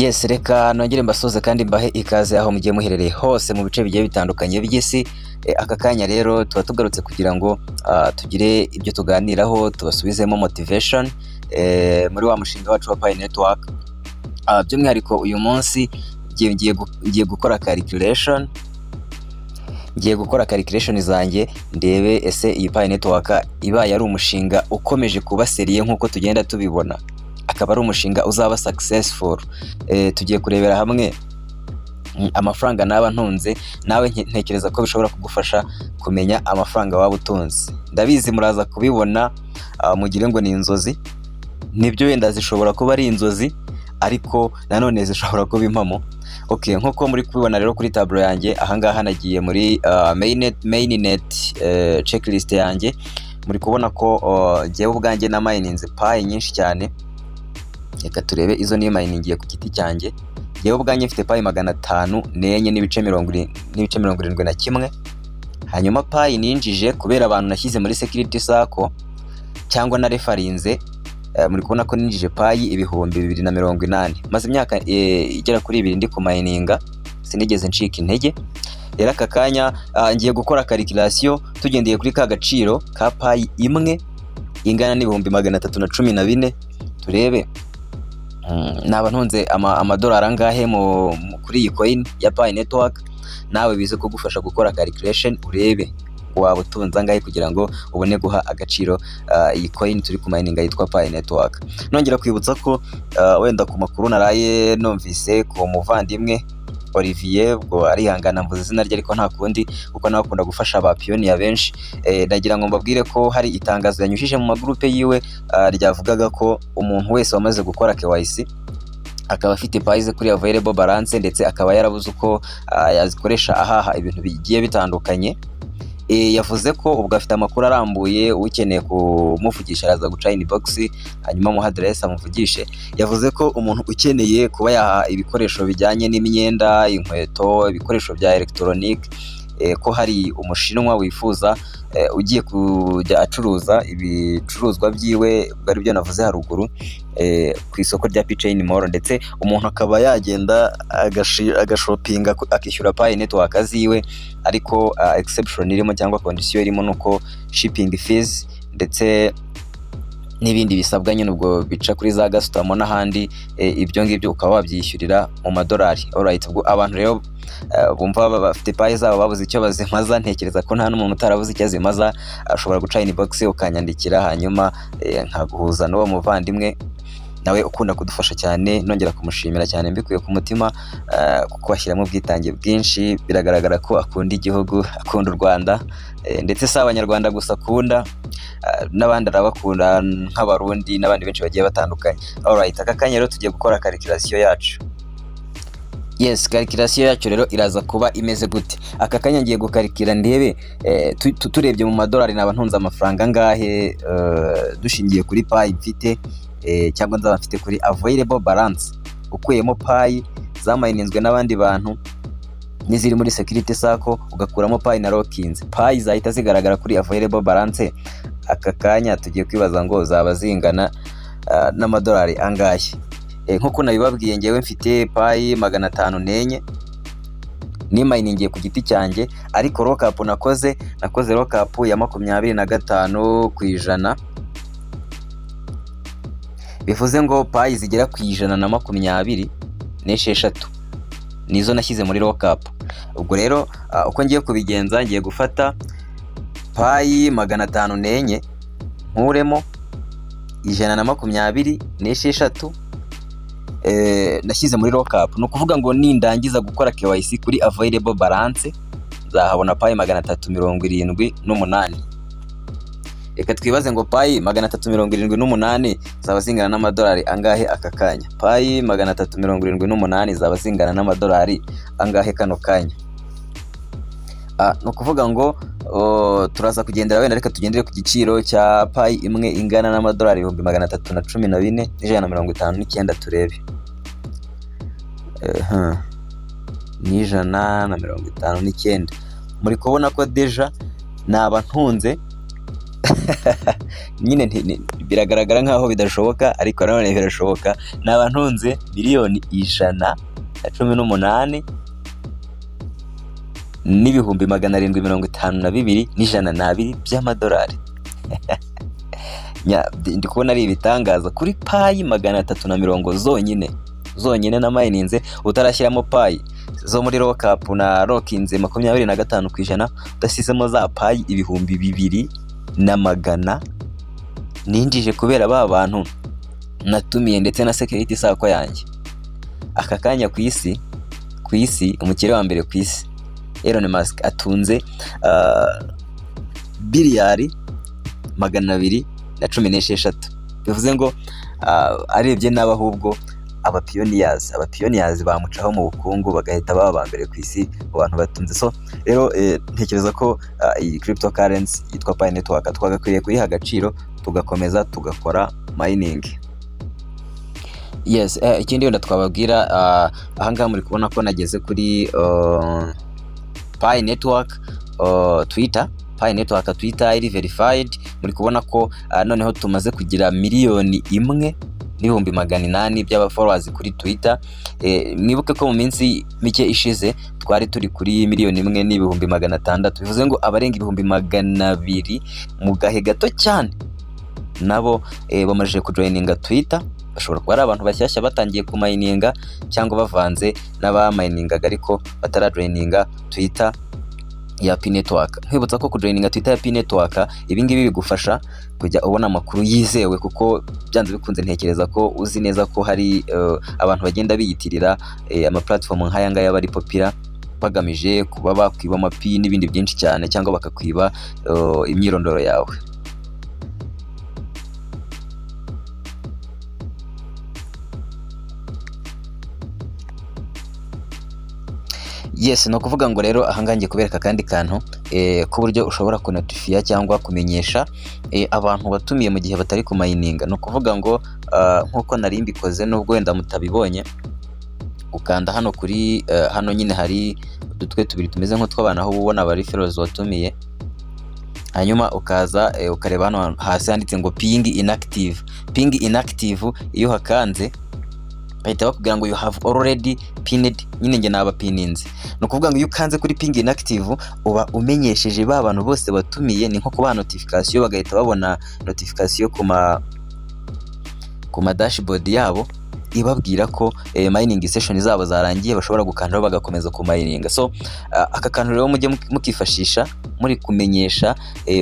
Yes, reka nongere mbasuhuze kandi mbahe ikaze aho mugiye muherereye hose mu bice bigiye bitandukanye by'isi. Aka kanya rero tuba tugarutse kugira ngo tugire ibyo tuganiraho, tubasubizemo motivation muri wa mushinga wacu wa Pi Network. By'umwihariko uyu munsi ngiye gukora calculation, ngiye gukora calculation zanjye ndebe ese iyi Pi Network ibaye ari umushinga ukomeje kuba sérieux nk'uko tugenda tubibona, akaba ari umushinga uzaba successful. Tugiye kurebera hamwe amafaranga naba ntunze. Nawe ntekereza ko bishobora kugufasha kumenya amafaranga waba utunze. Ndabizi muraza kubibona, mugire ngo ni inzozi. Nibyo, wenda zishobora kuba ari inzozi, ariko nanone zishobora kuba impamo. Okay, nkuko muri kubibona rero kuri tableau yanjye ahangaha, nagiye muri mainnet checklist yanjye. Muri kubona ko jyewe ubwanjye na mininze Pi nyinshi cyane. Reka turebe izo nimayiningiye ku giti cyanjye. Jyewe ubwanjye mfite Pi 504 n'ibice 71. Hanyuma Pi ninjije kubera abantu nashyize muri security circle cyangwa na referinze, muri kubona ko ninjije Pi 2080. Maze imyaka igera kuri 2 ndi kumayininga, sinigeze ncika intege. Rero aka kanya ngiye gukora calculation tugendeye kuri ka gaciro ka Pi imwe ingana n'314,000, turebe naba ntunze amadolari angahe kuri iyi coin ya Pi Network. Nawe bize kugufasha gukora calculation, urebe waba utunze angahe kugira ngo ubone guha agaciro iyi coin turi kumayininga yitwa Pi Network. Nongera kwibutsa ko wenda ku makuru naraye numvise ku muvandimwe Olivier, ubwo arihangana mvuze izina rye, ariko nta kundi kuko nawe akunda gufasha aba pioneer benshi. Ndagira ngo mbabwire ko hari itangazo yanyujije mu magurupe yiwe, ryavugaga ko umuntu wese wamaze gukora KYC akaba afite Pi ze kuri available balance, ndetse akaba yarabuze uko yazikoresha ahaha ibintu bigiye bitandukanye. Yavuze ko ubwo afite amakuru arambuye, ukeneye kumuvugisha araza guca inbox hanyuma amuha address amuvugishe. Yavuze ko umuntu ukeneye kuba yaha ibikoresho bijyanye n'imyenda, inkweto, ibikoresho bya electronic, ko hari Umushinwa wifuza, ugiye kujya acuruza ibicuruzwa byiwe, ubwo ari byo navuze haruguru, ku isoko rya Pichain Mall, ndetse umuntu akaba yagenda agashopinga akishyura Pi Network ziwe, ariko exception irimo cyangwa condition irimo nuko shipping fees ndetse n'ibindi bisabwa nyine ubwo bica kuri za gasutamo n'ahandi, ibyo ngibyo ukaba wabyishyurira mu madolari. Alright, ubwo abantu rero bumva bafite Pi zabo babuze icyo bazimaza, ntekereza ko nta n'umuntu utarabuze icyo azimaza, ashobora guca inbox ukanyandikira, hanyuma nkaguhuza n'uwo muvandimwe nawe ukunda kudufasha cyane. Nongera kumushimira cyane mbikuye ku mutima, kuko ashyiramo ubwitange bwinshi. Biragaragara ko akunda igihugu, akunda u Rwanda, ndetse si Abanyarwanda gusa akunda, n'abandi arabakunda nk'Abarundi n'abandi benshi bagiye batandukanye. Alright, aka kanya rero tugiye gukora calculation yacu. Yes, calculation yacu rero iraza kuba imeze gute? Aka kanya ngiye gukarikira ndebe turebye mu madolari naba ntunze amafaranga angahe, dushingiye kuri Pi mfite, cyangwa nzaba mfite kuri available balance, ukuyemo Pi zamayininzwe n'abandi bantu n'iziri muri security circle, ugakuramo Pi na lockinze, Pi zahita zigaragara kuri available balance. Aka kanya tugiye kwibaza ngo zaba zingana n'amadolari angahe? Nk'uko nabibabwiye, ngewe mfite Pi 504 nimayiningiye ku giti cyanjye, ariko lockup nakoze lockup ya 25%, bivuze ngo Pi zigera ku 126 nizo nashyize muri lockup. Ubwo rero uko ngiye kubigenza, ngiye gufata Pi 504 nkuremo 126 nashyize muri lockup. Ni ukuvuga ngo nindangiza gukora KYC, kuri available balance nzahabona Pi 378. Reka twibaze ngo Pi 378 zaba zingana n'amadolari angahe aka kanya? Pi 378 zaba zingana n'amadolari angahe kano kanya? Ni ukuvuga ngo turaza kugendera wenda, reka tugendere ku giciro cya Pi imwe ingana n'amadolari 314,159, turebe. N'159. Muri kubona ko déjà naba ntunze Nyine biragaragara nkaho bidashoboka, ariko nanone birashoboka. Naba ntunze 118,752,102 by'amadolari. Ndi kubona ari ibitangaza kuri Pi 320 zonyine zonyine na mayininze, utarashyiramo Pi zo muri lockup na lockinze 25%, udasizemo za Pi 2100 ninjije kubera ba bantu natumiye, ndetse na security circle yanjye. Aka kanya ku isi umukire wa mbere ku isi, Elon Musk, atunze biliyari 216. Bivuze ngo arebye nabi, ahubwo aba pioneers bamucaho mu bukungu, bagahita baba aba mbere ku isi mu bantu batunze. So rero ntekereza ko iyi cryptocurrency yitwa Pi Network twagakwiriye kuyiha agaciro, tugakomeza tugakora mining. Yes, ikindi wenda twababwira, ahangaha muri kubona ko nageze kuri Pi Network Twitter, Pi Network Twitter iri verified. Muri kubona ko noneho tumaze kugira 1,800,000 by'aba followers kuri Twitter. Mwibuke ko mu minsi mike ishize twari turi kuri 1,600,000. Bivuze ngo abarenga 200,000 mu gahe gato cyane nabo bamajije kujoininga Twitter. Bashobora kuba ari abantu bashyashya batangiye kumayininga, cyangwa bavanze n'abamayiningaga ariko batarajoininga Twitter ya Pi Network. Nkwibutsa ko kujoininga Twitter ya Pi Network, ibi ngibi bigufasha kujya ubona amakuru yizewe, kuko byanze bikunze ntekereza ko uzi neza ko hari abantu bagenda biyitirira ama platform nk'aya ngaya bari popular, bagamije kuba bakwiba amapi n'ibindi byinshi cyane, cyangwa bakakwiba imyirondoro yawe. Yes, ni ukuvuga ngo rero ahangaha ngiye kubereka akandi kantu k'uburyo ushobora kunotifiya cyangwa kumenyesha abantu watumiye mu gihe batari kumayininga. Ni ukuvuga ngo nk'uko nari mbikoze, nubwo wenda mutabibonye, ukanda hano kuri hano nyine hari udutwe tubiri tumeze nk'utw'abantu, aho uba ubona aba referrals watumiye, hanyuma ukaza ukareba hano hasi handitse ngo "Ping inactive". Ping inactive, iyo uhakanze bahita bakubwira ngo "You have already pinned". Nyine njye naba pininze. Ni ukuvuga ngo iyo ukanze kuri ping inactive, uba umenyesheje ba bantu bose watumiye, ni nko kubaha notification, bagahita babona notification ku ma dashboard yabo ibabwira ko mining session zabo zarangiye, bashobora gukandaho bagakomeza kumayininga. So aka kantu rero mujye mukifashisha muri kumenyesha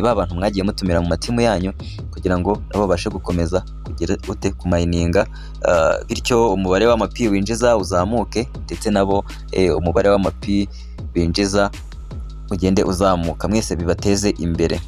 ba bantu mwagiye mutumira mu matimu yanyu, kugira ngo nabo babashe gukomeza kugira ute? Kumayininga, bityo umubare w'amapi winjiza uzamuke, ndetse nabo umubare w'amapi binjiza ugende uzamuka, mwese bibateze imbere.